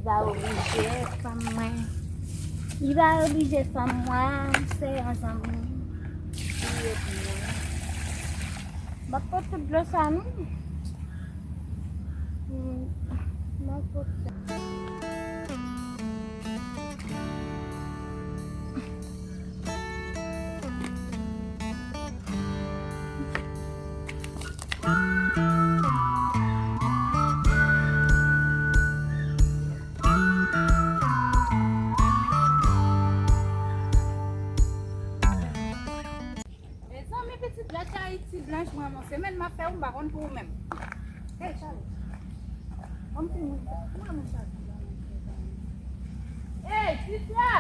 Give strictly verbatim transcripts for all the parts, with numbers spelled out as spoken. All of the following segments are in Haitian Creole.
Pa oblije fanm mwen. Li pa oblije fanm mwen, se yon zanmi. Li ye pou mwen. M ap pote dlo sa non. Hmm, m ap pote. Mezanmi, pitit la ti Ayiti blanch, mwen, yon semèn m ap fè ou, m pa konn pou ou menm. Hey, Charles. Ban m ti moun sa. Mwen, mwen sa. Hey, Sisya!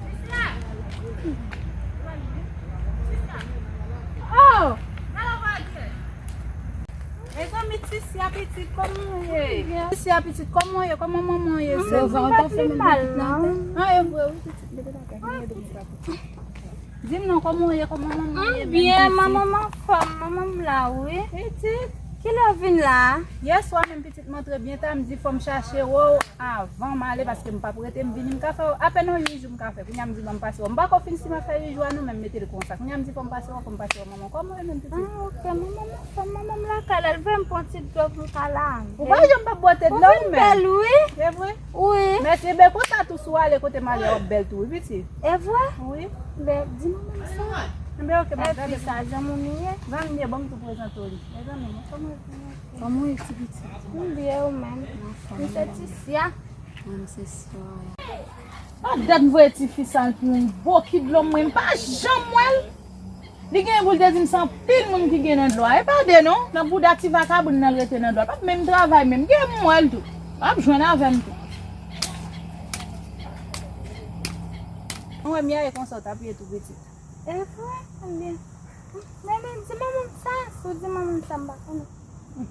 Sisya! Sisya! Oh! Mezanmi, Sisya pitit, kòman w ye? Sisya pitit, kòman w ye? Kòman manman w ye? Sèl sa w ta fè menm pitit nan tè. Ah, e vre, wi, pitit. Mete nan kè, mete nan kè. Di m non, kòman w ye? Kòman manman w ye? M byen, manman m anfòm, manman m la, wi. Pitit, kilè w vin la a? Yèswa menm, pitit, m antre byen ta, m di fò m chache w avan m ale, paske m p ap rete, m vini, m ka fè w apèn yon uit jou m ka fè. Kounye a m di ban m pase wè w. M pa ko fin si m ap fè uit jou a non, men m mete l konsa. Kounye a m di fò m pase wè w, fò m pase wè manman w. Kòman w ye menm, pitit? Ah, ok, manman m anfòm, manman m lakay la, l voye m pran ti dlo pou m ka la. Ou pa janm p ap bwote dlo ou menm. Ou vin bèl, wi. E vre? Wi. Mèsi, enben konsa tou si w ale kote m ale w ap bèl tou, wi, pitit. E vre? Wi. Enben, di manman m sa. Enben, ok, m ap gade. Epi sa, jan moun ye? Jan m ye, ban m tou prezante w li. Mezanmi, kòman w ye? Kòman w ye, ti pitit? M byen, ou menm? M se Tisya. Mwen, m se Soraya. Pa dat m voye tifi sa l pou yon bokit dlo, mwen, m pa janm wè l. Li gen pou l te di m se anpil moun ki gen nan dlo a. E pa de non, nan bouda ti vakaboun nan l rete nan dlo a. L p ap menm travay menm. Gen m wè l tou. W ap jwenn avè m tou. Mwen, Mia, e konsa w t ap ye tou pitit. E vre, ebyen. Men, men, di manman m sa, si w di manman m sa, m pa konnen.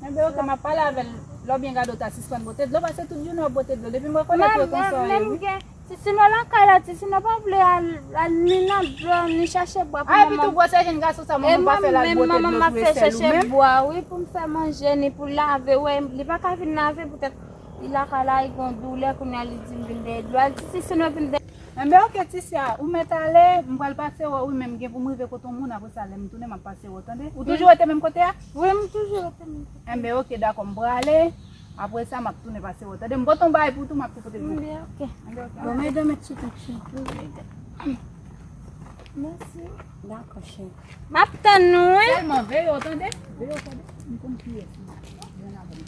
Enben, ok, m ap pale avè l. Lè w byen gade, w ta sispann bwote dlo, paske tout jounen w ap bwote dlo. Depi m rekonèt ou e konsa w ye, wi. Ti Sino lakay la, Ti Sino pa vle al, al ni nan dlo, ni chache bwa pou manman m. Epi tou, gwo se jenn gason sa, manman pa fè l al bwote dlo tou e sèl ou menm? Bwa, wi, pou m fè manje, ni pou lave, wè, li pa ka vin lave, poutèt li lakay la, li gon doulè, kounye a li di m vin dèyè dlo. Al di Ti Sino vin dèyè. Enben, ok, Tisya, ou mèt ale, m pral pase wè w, wi, men m gen pou m rive kote yon moun, apre sa, lè m tounen, m ap pase wè w, tande? Ou toujou rete menm kote a? Wi, m toujou rete menm kote. Enben, ok, dakò, m prale, apre sa, m ap tounen pase wè w, tande? M pote yon bagay pou ou tou, m ap tou pote l pou ou. Enben, ok. Enben, ok. Bon, men demen chita, chita. Mèsi. Dakò, cheri. M ap tann nou, wi. Sèlman veye w, tande? Veye w, tande? M konn kiyès li. Vin avè m.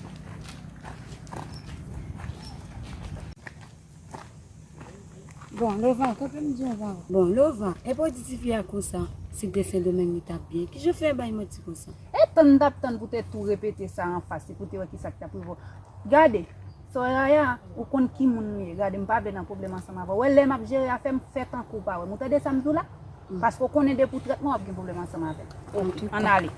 Bon, Lova, kanpe m di yon pawòl. Bon, Lova, epi w di tifi a konsa, si l te Sendomeng li t ap byen. Kijan w fè bay manti konsa? E tann m t ap tann pou w te tou repete sa anfas, se pou w te wè kisa k t ap rive w. Gade, Soraya, ou konn ki moun m ye. Gade, m pa vle nan pwoblèm ansanm avè w. Wè, lè m ap jere afè m, fè tankou w pa wè m. Ou tande sa m di w la? Paske w konnen depi w trèt mwen, w ap gen pwoblèm ansanm avè m. Ok, ann ale.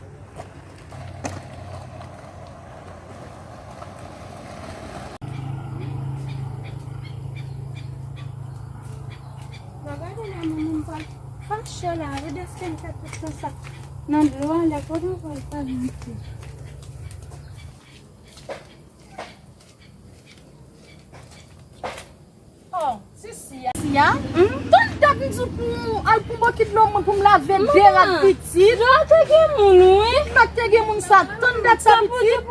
Gade la, manman m pral fache la. Gade èske l fè tout tan sa nan dlo a, lè kote w pral pale. Oh, Sisya. Sisya? Tann dat m di w pou al pou bokit dlo mwen pou m lave de rad pitit. Dlo a te gen moun, wi. Ki pa t te gen moun sa? Tann dat sa, pitit.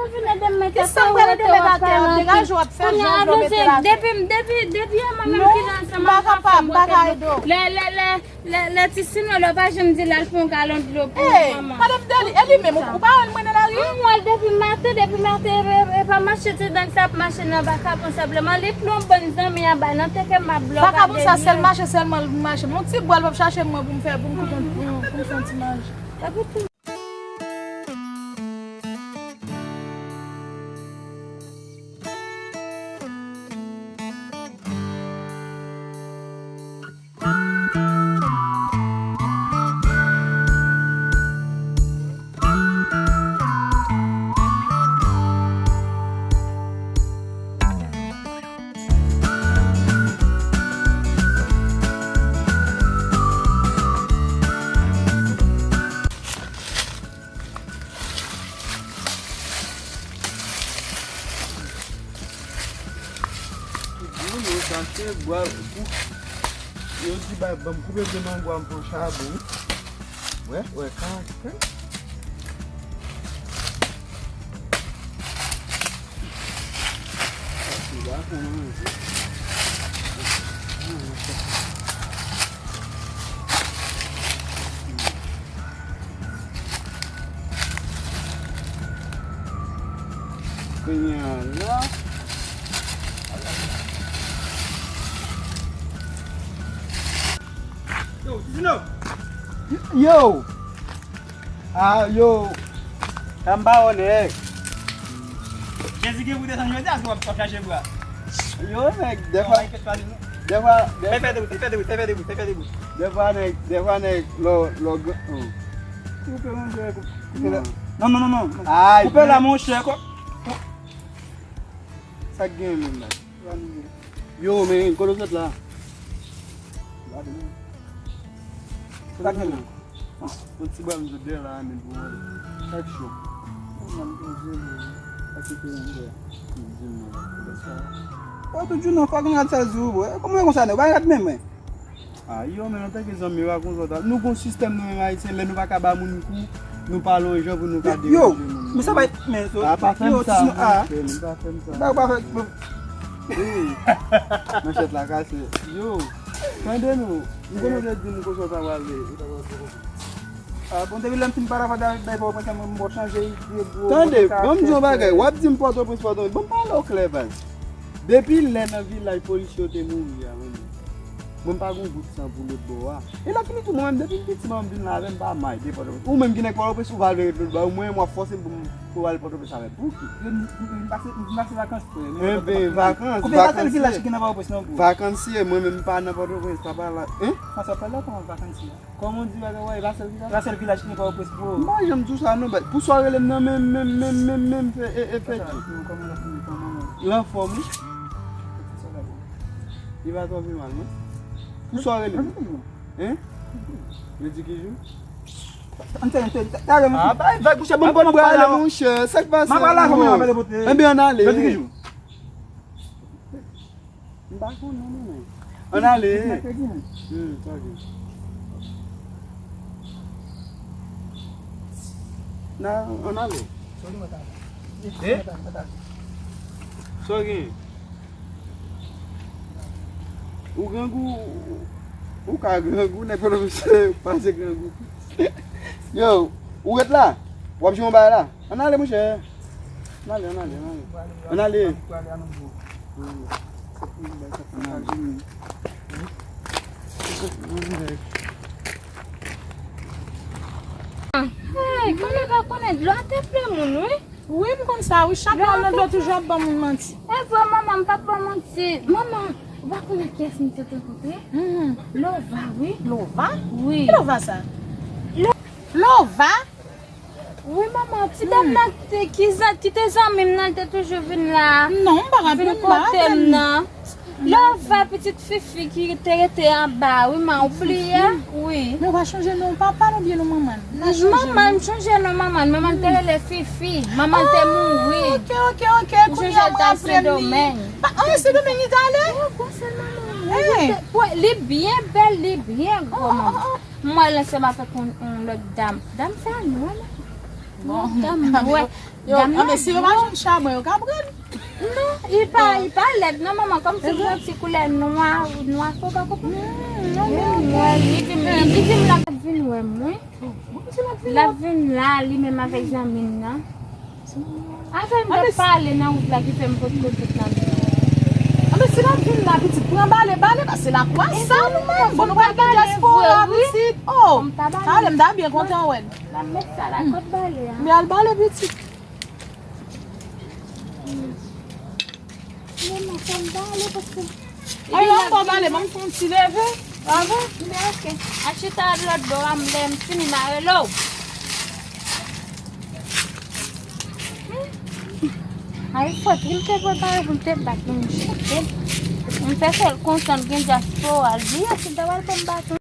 Kisa m pral ede w mèt atè a? Degaje w ap fè jan dlo mete l atè. Depi, depi, depi yè manman m ki la ansanm avè w ap fè m bwote dlo. Lè, lè, lè. Lè, lè Ti Sino la, w pa janm di l al pran yon galon dlo pou manman. Madanm Deli, e li menm, ou, ou pa wè l mwen nan lari? M wè l depi maten, depi maten, e, e, e pa mache ti dang sa ap mache nan vakabon senpleman. Li pran yon bann zanmi anba nan teke m ap bloke. Vakabon sa, sèl mache sèlman l mache. Yon ti bwa l p ap chache mwen pou m fè, pou m koute, pou, pou m fè yon ti manje. Epi tou Ba, kou-, yo di ba, ban m koupe de mango a m pran chabon. Wè, wè, ka, ka. Kounye a la. Yo, Tizino! Yo! Ah, yo! Sa m pa wè, nèg. Jezi gen pou desann jodi a, si w ap chache bra. Yo, nèg, defwa, defwa, fè, fè debout, fè debout, fè debout, fè debout. Defwa, nèg, defwa, nèg, lò, lò, gran, oh. Koupe, monchè, koupe la. Non, non, non, non. Koupe la, monchè. Sa k gen menm la? Yo, men, kote w sot la? Sa k gen la? Yon ti bwa m sot dèyè la, men pou mwen. Sa k cho? Mwen poze, sa ki te yon bwa. Di m non, kote sa? Ou toujou nan fòk yon rad sa di w, bro. Kòman konsa, nèg? Ou pa rad menm, mwen. Ah, yo, men antanke zanmi, pa konsa w ta, nou gon sistèm nou menm Ayisyen, lè nou pa ka ba moun kou, nou pale yon jan pou nou ka deranje moun. Men sa pa, men so, ah, pa fè m sa, monchè, men pa fè m sa. Ba, ba fè, manchèt la kase. Yo, tande nou, m konnen w te di m konsa w ta prale. Ah, bon, depi lè m fin pale avè w, bay pòpòt mwen, m pral chanje ide, bro. Tande, ban m di w yon bagay, w ap di m Pòtoprens, Pòtoprens. Ban m pale w klè, baz. Depi lè nan vilaj polisye yo te mouri a, menm. Mwen m pa gon gout san pou lòt bò a. E lè fini tou, mwen menm, depi m piti, manman m vin la avè m, pa may de Pòtoprens. Ou menm ki nèg Pòtoprens, ou pa vle ret lòt bò a, ou mwen, w ap fòse m pou m, pou m ale Pòtoprens avè m. Pouki? Mwen, mwen, mwen pase, mwen pase vakans frè, men. Enben, vakans, vakans. Konbyen sèl vilaj ki nan Pòtoprens non, bro? Vakansye, mwen menm m pa nan Pòtoprens, papa la. Hein? Konsa fè lè kòman vakansye? Kòman w di bagay, wè, e pa sèl vilaj? E pa sèl vilaj ki gen Pòtoprens, bro. M pa janm di w sa non, bèt. Pou sa w rele m nan menm, menm, menm, menm, menm, fè, e, e, fè di. Kòman w ap di, kòman w ap di? L anfòm, wi. Li pa twò pi mal, non? Pou sa w rele m? Hein? Yo di ki jou? Ann fè, ann fè, talè, monchè. Ah, bay vag, monchè, bon, bon, pale, monchè. Sa k pase? M ap pale avè w, m ap pale pote. Enben, ann ale. Yo di ki jou? M pa konnen, non, men. Ann ale. Mèkredi, non? Hmm, ok. Nan, ann ale. Eh? Sa w gen? Ou grangou, ou ka grangou, nèg pwofesè pase grangou. Yo, ou ret la? W ap jwe yon bagay la? Ann ale, monchè. Ann ale, ann ale, ann ale. Ann ale. Ann ale. Hey, konnen pa konnen, dlo a te ple moun, wi. Wi, m konn sa, wi. Chak lè m nan dlo toujou ap ban moun manti. E vre, manman, m p ap ban manti. Manman, ou pa konnen kiyès m te kontre? Hmm. Lova, wi. Lova? Wi. Ki Lova sa? Lo- Lova? Wi, manman, ti dam nan ki te, ki zan-, ki te zanmi m nan, li te toujou vin la. Non, m pa raple, m pa raple m nan. Lè w wè pitit Fifi ki te rete anba, wi, man, ou bliye? Wi. Men w pa chonje non papa l oubyen non manman l? M pa chonje non. Manman l, m chonje non manman l. Manman l te rele Fifi. Manman l te mouri. Ok, ok, ok. Kounye a mwen raple m li. Pa, oh, Sendomeng li t ale? Wi, gon sèl manman l. Li byen bèl, li byen gwo, manman. M wè l ansanm avèk yon, yon lòt dam. Dam sa nwè, non? Bon. Dam nwè. Yo, dam nan, anben, si yo pa jwenn chabon, yo ka pran l. Non, li pa, li pa lèd non, manman, kòmsi l gen yon ti koulè nwa, nwa fò, pa konprann. Hmm, ok, ok. Li nwè, li di m, li di m l ap vin wè m, wi. L ap vin la, li menm avèk zanmi l nan. Avè m t ap pale nan wout la ki fè m potko tout nan men. Anben, si l ap vin la, pitit, pran bale, bale, paske lakou a sal ou menm. Bon, nou pral gen dyaspora, pitit. Oh, talè m ta byen kontan wè l. L ap met sa la, kot bale a? Men al bale, pitit. Manman, fò m bale paske. Ay, la, m ba w bale, ban m fè yon ti leve. Pa vre? Men ok. Al chita lòt bò a, m, lè m fini, m a rele w. Ay, fòt, wi, m te prepare pou m te bat pou m chante. M fè fè l kontan, gen dyaspora, l bliye si l ta pral fè m bat.